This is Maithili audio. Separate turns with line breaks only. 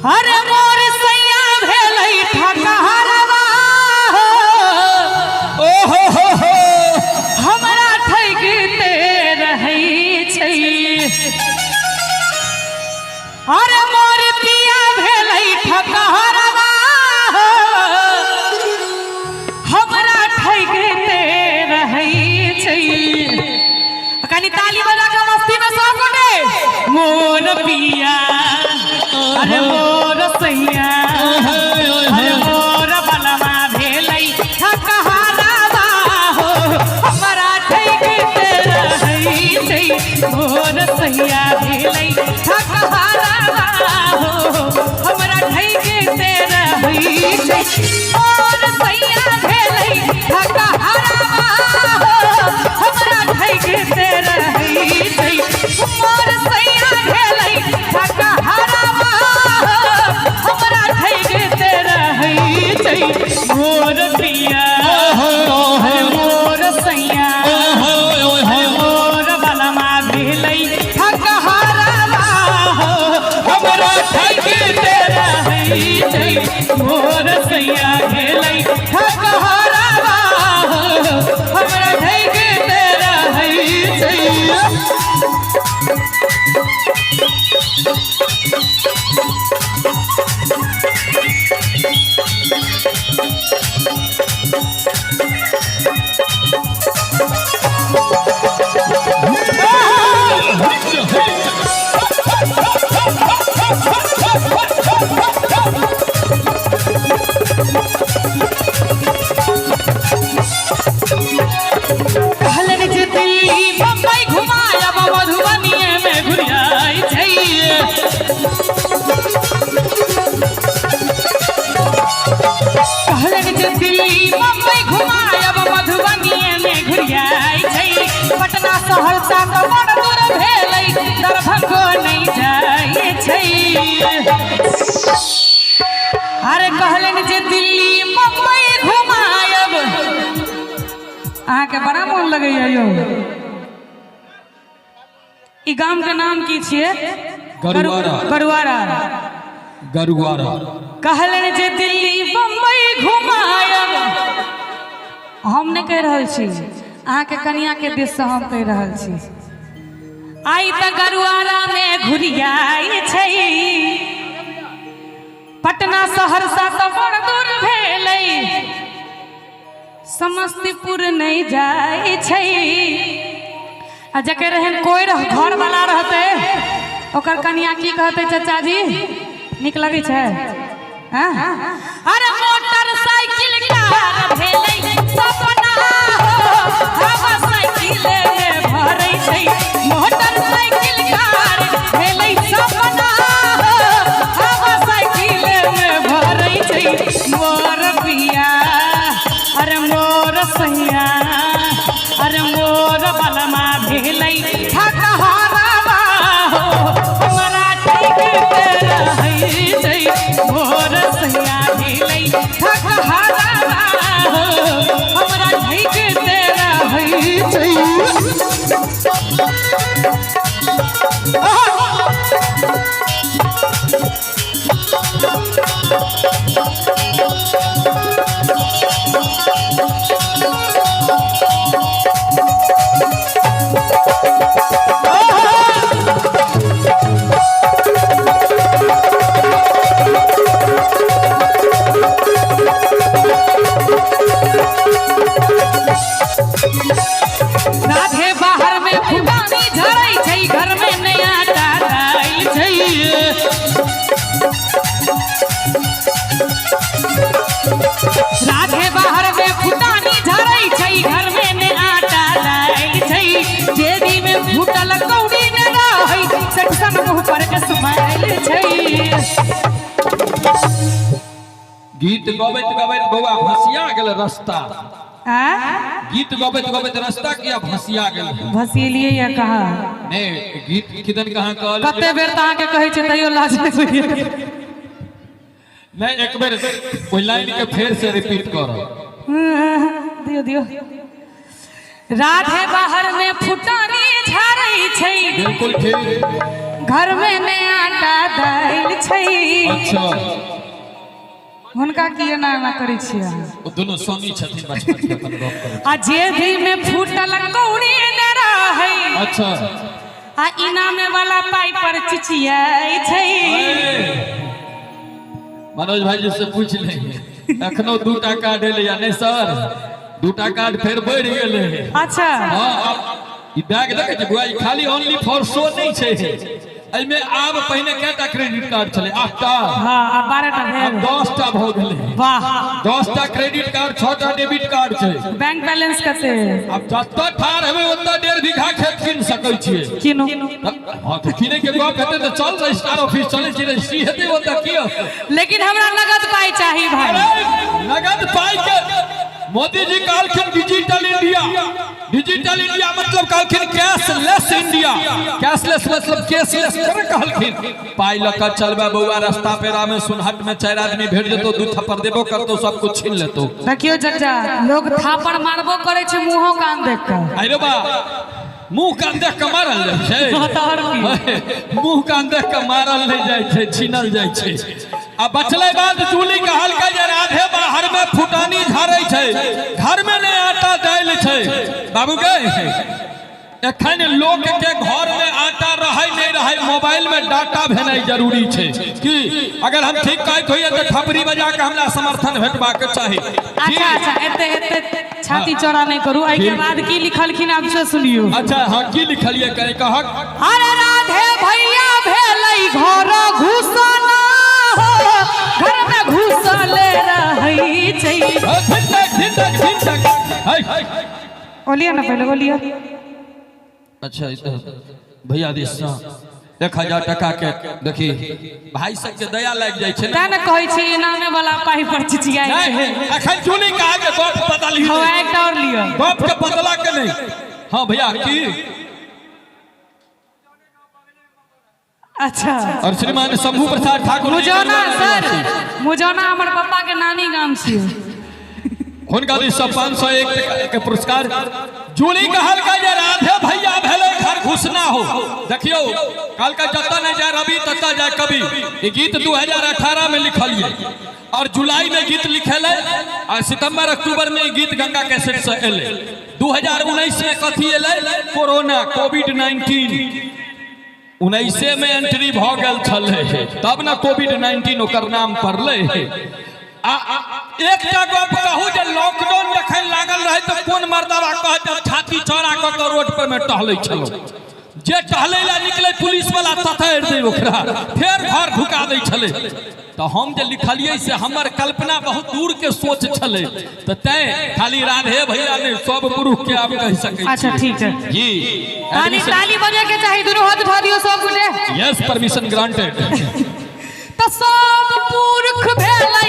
अरे मोर सैया भेलै ठकहरवा हो।
ओ हो हो हो।
हमरा ठगिते रहै छै। अरे मोर पिया भेलै ठकहरवा हो। हमरा ठगिते रहै छै। कनी ताली बजा के मस्ती में सब गोटे। मोर पिया, अरे मोर सैया, अरे मोर बलमा भेलै ठकहरवा हो। हमरा ठगिते रहै छै। मोर सैया भेलै ठकहरवा हो। हमरा ठगिते रहै छै। मोर सैया भेलै ठकहरवा हो। हमरा ठगिते रहै छै। मोर सैया भेलै ठकहरवा हो। हमरा ठगिते रहै छै। मोर पिया, अरे मोर सैया, अरे मोर बलमा भेलै ठकहरवा हो। हमरा ठगिते रहै छै। मोर सैया भेलै ठकहरवा हो। हमरा ठगिते रहै छै। कहलनि जे दिल्ली बम्बई घुमायब, मधुबनीये में घुरियाइ छै। कहलनि जे दिल्ली बम्बई घुमायब, मधुबनीये में घुरियाइ छै। पटना सहरसा तऽ बड़ दूर भेलै, दरभंगो नहि जाइ छै। अरे कहलनि जे दिल्ली बम्बई घुमायब। अहाँके बड़ा मोन लगैया यौ। ई गाम के नाम की छियै?
गरुआरा।
गरुआरा।
गरुआरा।
कहलनि जे दिल्ली बम्बई घुमायब। हम नहि कहि रहल छी, अहाँके कनिया के दिस से हम कहि रहल छी। आइ तऽ गरुआरा मे घुरियाइ छै। पटना सहरसा तऽ बड़ दूर भेलै, समस्तीपुर नहि जाइ छै। आ जकर एहन कोइ घर वाला रहतै, ओकर कनिया की कहतै? चाचा जी, नीक लगै छै? हाँ? अरे मोटरसाइकिल कार भेलै सपना हो, हवा साइकिल में भरै छै। मोटरसाइकिल कार भेलै सपना हो, हवा साइकिल में भरै छै। मोर पिया, अरे मोर सैया, अरे मोर बलमा भेलै ठकहरवा हो। हमरा ठगिते रहै छै। मोर सैया भेलै ठकहरवा हो। हमरा ठगिते रहै छै। राधे बाहर में फुटानी झरै छै, घर में नया दाइल छै। राधे बाहर में फुटानी झरै छै, घर में ने आटा दाइल छै। जेबी में फूटल कौड़ी ने रहै, सटसन मुंह पर स्माइल छै।
गीत गबैत गबैत बौआ भसिया गेल रास्ता।
आ?
गीत गबैत गबैत रास्ता किया भसिया गेल?
भसिएलियै या कहा?
नहि, गीत किदन कहाँ कहल।
कते बेर तऽ अहाँके कहै छै, तैयो लाज नहि होइए।
नहि, एक बेर ओहि लाइन के फेर से रिपीट करब।
दियौ दियौ। राधे बाहर में फुटानी झाड़ै छै,
बिल्कुल ठीक।
घर में ने आटा दाइल छै।
अच्छा।
हुनका की एना एना करै छियै अहाँ?
ओ दुनू संगी छथिन बचपन के, अपन गप करै।
आ जेबी में फूटल कौड़ी ने रहै।
अच्छा।
आ इनामे वाला पाइ पर चिचियाइ छै।
मनोज भाई जी से पूछ लेंगे, एखनो दूटा कार्ड एलै नहीं सर, दूटा कार्ड फेर बढ़ि गेलै।
अच्छा।
हाँ, आब ई बैग देखै छी बुआ, ई खाली ओनली फॉर शो नहि छै। एहिमे आब पहिने कएटा क्रेडिट कार्ड छलै? 8टा।
हाँ, आब 12टा
आब
भेल।
10टा भऽ गेलै।
वाह।
10टा क्रेडिट कार्ड, 6टा डेबिट कार्ड छै।
बैंक बैलेंस कते?
आब जतऽ ठाढ़ हेबै ओतऽ 1.5 बीघा खेत कीन सकै छियै।
किनु।
हाँ, तऽ किनै के गप हेतै तऽ चल रजिस्ट्रार ऑफिस चलै छी, रजिस्ट्री हेतै ओतऽ की हेतै?
लेकिन हमरा नगद पाइ चाही भाई।
अरे, नगद पाइ के मोदी जी कहलखिन डिजिटल इंडिया। डिजिटल इंडिया मतलब कहलखिन कैशलेस इंडिया। कैशलेस मतलब कैशलेस थोड़े कहलखिन। पाइ लऽ कऽ चलबै बौआ रास्ता पेरा में सुनहट में 4 आदमी भेट जेतौ, 2 थप्पड़ देबो करतौ, सब कुछ छीन लेतौ।
देखियो चाचा, लोग थापड़ मारबो करे छै मुंहो कान देख कऽ।
अरे बा, मुंह कान देख कऽ मारल जाइ छै?
हाँ, तऽ आओर की?
मुंह कान देख कऽ मारल नहि जाइ छै, छीनल जाइ छै। आ बचलै बाद जूली कहलकै जे राधे बाहर में फुटानी झाड़ै छै, घर में नहि आटा दालि छै। बाबू गे, एखन लोक के घर में आटा रहै नहि रहै, मोबाइल में डाटा भेनाइ जरूरी छै। की अगर हम ठीक कहैत होइए तऽ थपड़ी बजा के हमरा समर्थन भेटबाक चाही।
अच्छा अच्छा, एते एते छाती चौड़ा नहि करू। एहिके बाद की लिखलखिन आब से सुनियौ।
अच्छा, हाँ, की लिखलियै कहीं कहक।
अरे राधे भैया भेलै घर घुसना हो, घर में घुसले रहै छै।
धिन तक धिन तक धिन तक।
बोलिए ना, पहले बोलिए।
अच्छा, ई तऽ भैया दिस सँ 1000 टका के देखी भाई सबके दया लागि जाइ छै ने।
तें ने कहै छी इनामे वाला पाइ पर चिचियाइ छै।
नहीं, एखन चुनी कहा के गप बदलही
हँ,
नहि।
एकटा और लिअ।
गप के बदला के नहीं। हाँ भैया की।
अच्छा।
और श्रीमान शंभू प्रसाद ठाकुर जी,
मुजौना
करुआ
सर,
निवासी।
मुजौना हमर पप्पा के नानी गाम छियै।
हुनका दिस सँ 501 टका के पुरस्कार। जूली कहलकै जे राधे भैया भेलै घर घुसना हो। देखियौ, कहलकै जतऽ नहि जाय रवि ततऽ जाय कवि। ई गीत 2018 में लिखलियै और जुलाई में गीत लिखेलै आ सितंबर अक्टूबर में ई गीत गंगा कैसेट से एलै। 2019 में कथी एलै? कोरोना, कोविड-19। 19 में एंट्री भऽ गेल छलै तब ने कोविड-19 ओकर नाम पड़लै। आ एकटा गप कहू जे लॉकडाउन जखन लागल रहै तऽ कोन मर्दाबा कहत जे छाती चौड़ा कऽ कऽ रोड पर में टहलै छलहुँ? जे टहलै लए निकलै पुलिस वाला ततैर दै ओकरा, फेर घर ढुका दै छलै। तऽ हम जे लिखलियै से हमर कल्पना बहुत दूर के सोच छलै, तऽ तैं खाली राधे भैया नहि, सब पुरुष के आब कहि सकै छी।
अच्छा ठीक है
जी।
ताली ताली बजे के चाही, दुनू हाथ उठा दियौ सब गोटे।
Yes, permission granted.
तऽ सब पुरुष भेलै